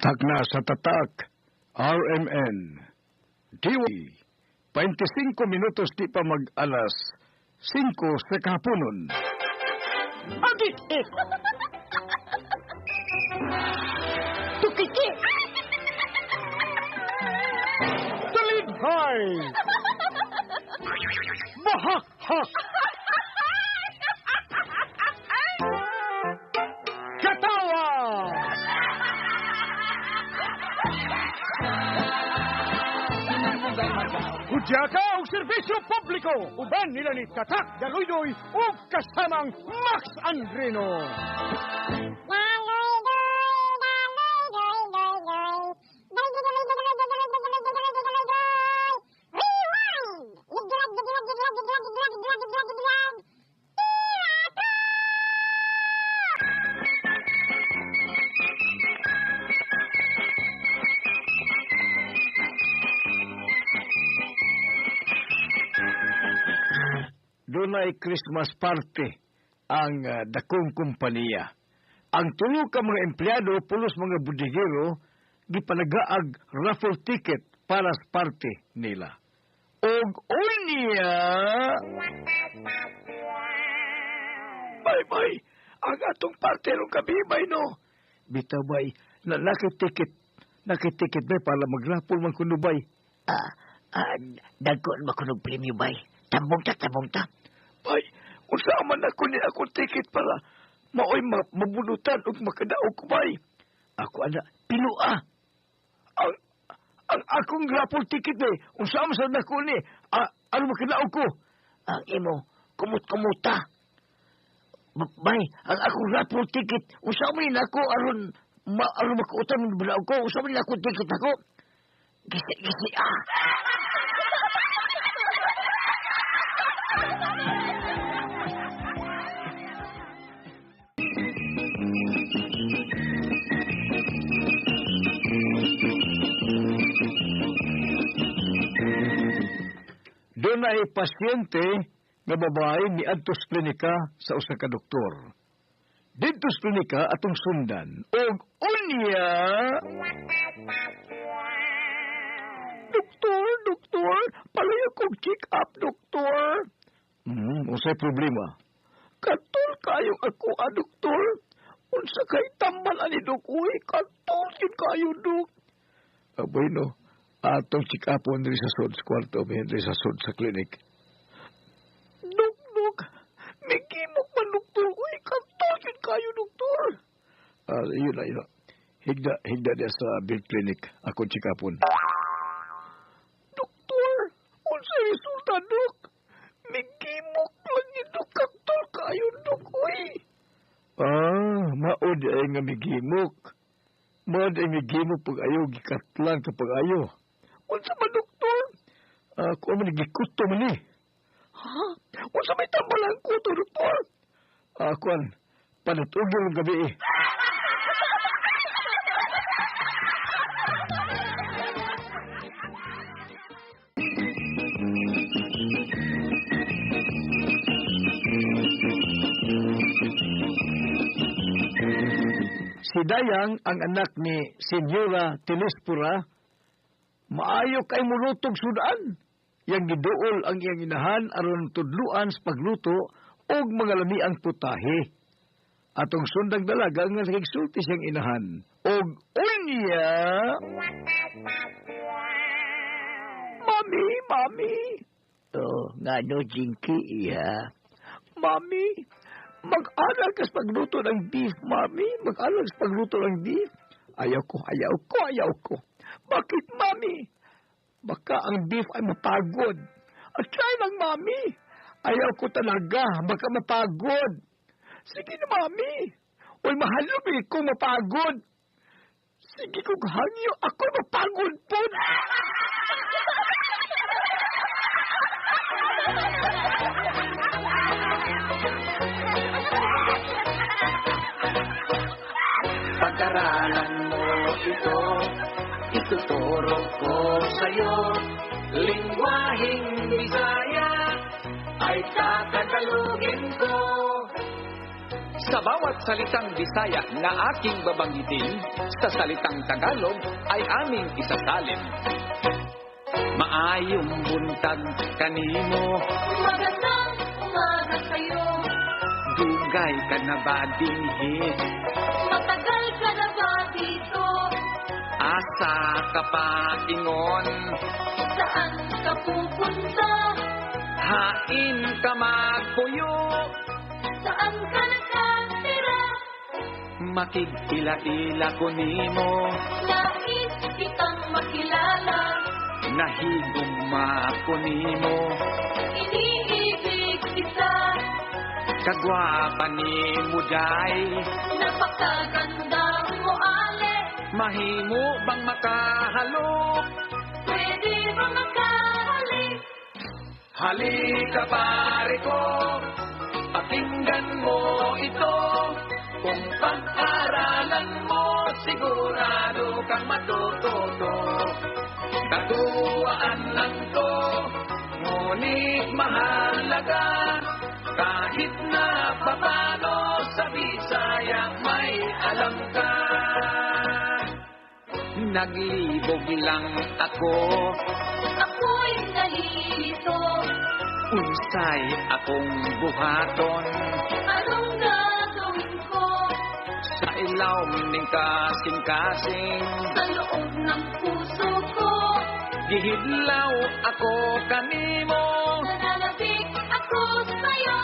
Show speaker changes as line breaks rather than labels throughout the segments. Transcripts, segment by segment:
Takna sa Tatak, RMN, DY, 25 minutos di pa mag alas 5 sa kahaponon.
Agi! Eh. Tukiki! Talidhay! Bahak-hak! Katawa! Hudyaka og serbisyo publiko! Uban nila ni Tatak Daluydoy ug kasamang Max Andrino.
Dunay Christmas party ang dakong kompanya. Ang tulo ka mga empleyado pulos mga budigero gipanagaag raffle ticket para sa party nila. Og unya, bay bay, ang atong party rong gabi bay no. Bitaw bay, na nakiticket bay para mag-raffle man kuno bay.
Dagko man kuno premyo bay. Tambong ta, tambong ta.
Bay, unsa man ako ni akong ticket para maoy mabunutan ug makadaog ko bay. Ako ana, pilo ah. Ang akong raffle ticket bay, unsa man sad nako ni? Ano makadaog ko?
Ang imo, kumut-kumuta. Bay, ang akong raffle ticket, unsa man ni nako aron aron makautan ng balaog ko, unsa man ni akong ticket ako? Gisi, gisi ah.
Dunay pasyente nga babae niadto sa klinika sa usa ka doktor. Didto sa klinika atong sundan og unya. Doktor, doktor, palayo kog check up, doktor. Unsay problema? Katol kayo ako, doktor. Unsa kay tambal ani dok? Uy, katol gyud kayo, dok. Bueno, atong check up diri sa sud sa kwarto, diri sa sud sa clinic. Dok, dok, migimok man, doktor. Uy, katol gyud kayo, doktor. Yun na, yun na. Higda, higda diya sa big clinic. Akong check upon. Doktor, unsay resulta, dok? Migimok lang ni dok, katol kayo, dok. Uy. Mao di ay nga migimok. Mao di ay migimok pag ayo, gikatlan ka pag ayo. Unsa ba, doktor? Kuha man, gikuto man ni. Ha? Unsa may tambal ang kuto, doktor? Kuan, panatugil ang gabi eh. Si Dayang, ang anak ni Senyora Telespora, maayo kay mulutog sudan. Yang giduol ang iyang inahan aron tudluan sa pagluto og mga lamiang putahe. Atong sundang dalaga nga nagsulti siyang inahan. Og unya, Mami, mami.
Oh, ngano Jinky iya.
Mami, mag-aral ka sa pagluto ng beef, mami. Mag-aral ka sa pagluto ng beef. Ayaw ko, ayaw ko, ayaw ko. Bakit, mami? Baka ang beef ay mapagod. At try lang, mami. Ayaw ko talaga. Baka mapagod. Sige na, mami. Uy, mahal ko mapagod. Sige kong hangyo, ako mapagod po.
Pag-aralan mo ito, ituturo ko sa'yo. Lingwaheng Bisaya ay tatagalugin ko. Sa bawat salitang Bisaya na aking babanggitin, sa salitang Tagalog ay aming isasalin. Maayong buntag kanimo,
Magandang umaga sa'yo.
Dugay ka na ba dinhi?
Matagal ka na ba dito?
Asa ka pa ingon?
Saan ka pupunta?
Hain ka magpuyo?
Saan ka nakatira?
Makigila-ila ko nimo,
Nais kitang makilala.
Nahigugma ko nimo,
Iniibig kita.
Kagwapa nimo day,
Napakaganda mo, ale.
Mahimo bang makahalok?
Pwede ba makahalik?
Halika pare ko, pakinggan mo ito. Kung pag-aralan mo, sigurado kang matututo. Katuwaan lang to, ngunit mahalaga. Kahit na papano sa Bisaya may alam ka. Naglibog lang ako,
Ako'y nalilito.
Unsay akong buhaton.
Anong gagawin ko?
Sa ilawom ning kasing-kasing,
Sa loob ng puso ko,
gihidlaw ako kanimo.
Nananabik ako sa'yo.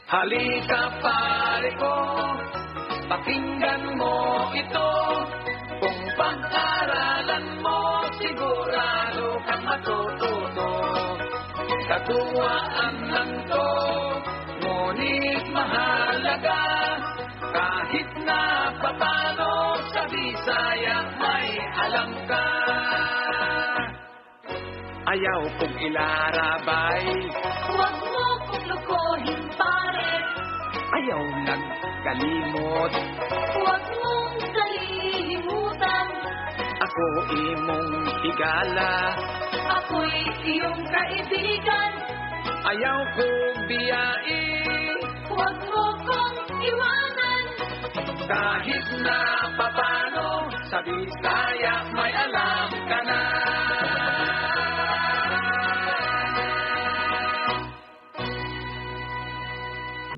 Halika pare ko, pakinggan mo ito. Kung pag-aralan mo, sigurado kang matututo. Katuwaan lang to, ngunit mahalaga. Kahit na papano sa Bisaya may alam ka. Ayaw kong ilarabay,
Huwag mo kong lukohin pare.
Ayaw nagkalimot,
Huwag mong kalilimutan.
Ako imong higala,
Ako'y iyong kaibigan.
Ayaw kong biyain,
Huwag mo kong iwanan.
Kahit na papano sa Bisaya may alam ka na.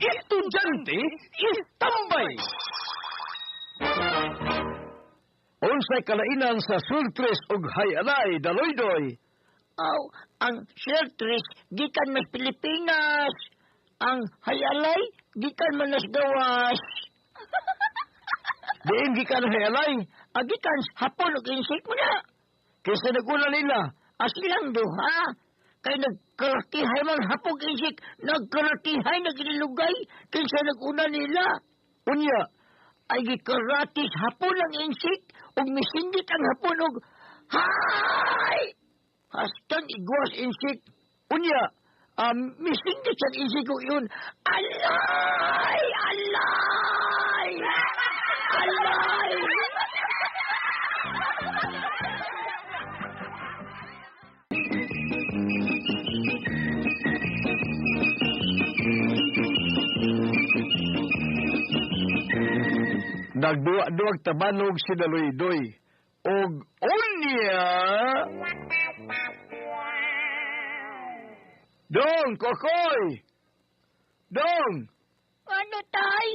Estudyante, istambay!
Unsay kalainan sa sultres ug hayalay daloydoy?
Aw, ang sheltres gikan mas Pilipinas. Ang hayalay gikan man nas gawas.
Diin gikan hayalay?
Gikan Hapon ug insik mo na.
Kaysa naguna nila.
Asilang duha. Kay nagkaratihay man hapog insik, nagkaratihay na ginilugay kinsa naguna nila.
Unya,
ay gikaratis hapon ang insik ug misindit ang hapon og hay! Hastang igwas insik.
Unya,
misindit sa insik og yun, alay! Alay! Alay!
Nagduwa-duwag tabanog si Daloydoy. Og unya! Dong, Kokoy! Dong!
Ano, tay?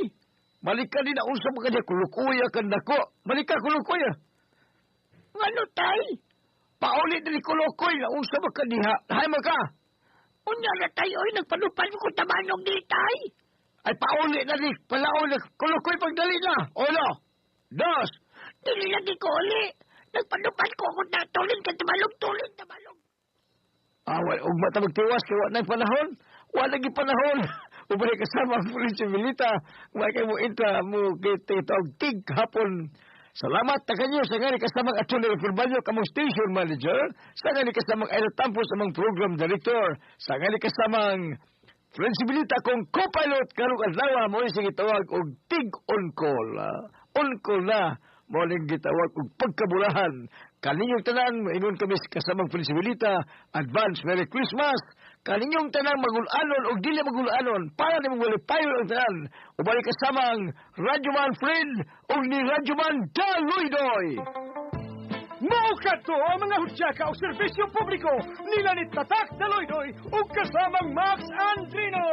Balik ka din na usap ka niya, kulukuya ka nako. Balik ka, kulukuya.
Ano, tay?
Paulit din kulukoy, nausap ka diha. Hay mo ka!
Unya na, tay, oy, nagpalupan ko tabanog di, tay.
Ay, pauli na di, palauli, kulukoy pagdali na. Uno, dos.
Dili lagi ko uli. Nagpalupan ko ako na tulin ka tabalog, tulin, tabalog.
Away, ugma ta magtiwas, kay wa na'y panahon. Wa lagi panahon. Ubay kasama ang Florencio Milita. Wa kay mo intra mo kita og tig hapon Salamat ta kanyo sa ngani kasamang Atty. Curballo kamong station manager, sa ngani kasamang Aida Tampos among program director, sa ngani kasamang Flexibilita kong co-pilot karong adlaw mo ni gitawag og tig on call. On call na mo ning gitawag og pagkabulahan. Kaninyong tanan ingon kami kasamang Flexibilita, advance Merry Christmas. Kaninyong tanan magulanon og dili magulanon para nimong malipayon ang tanan. Ubali kasamang Radyoman Fred og ni Radyoman Daluidoy.
Mao kadto ang mga hudyaka o serbisyo publiko nila ni Tatak Daloydoy ug kasamang Max Andrino.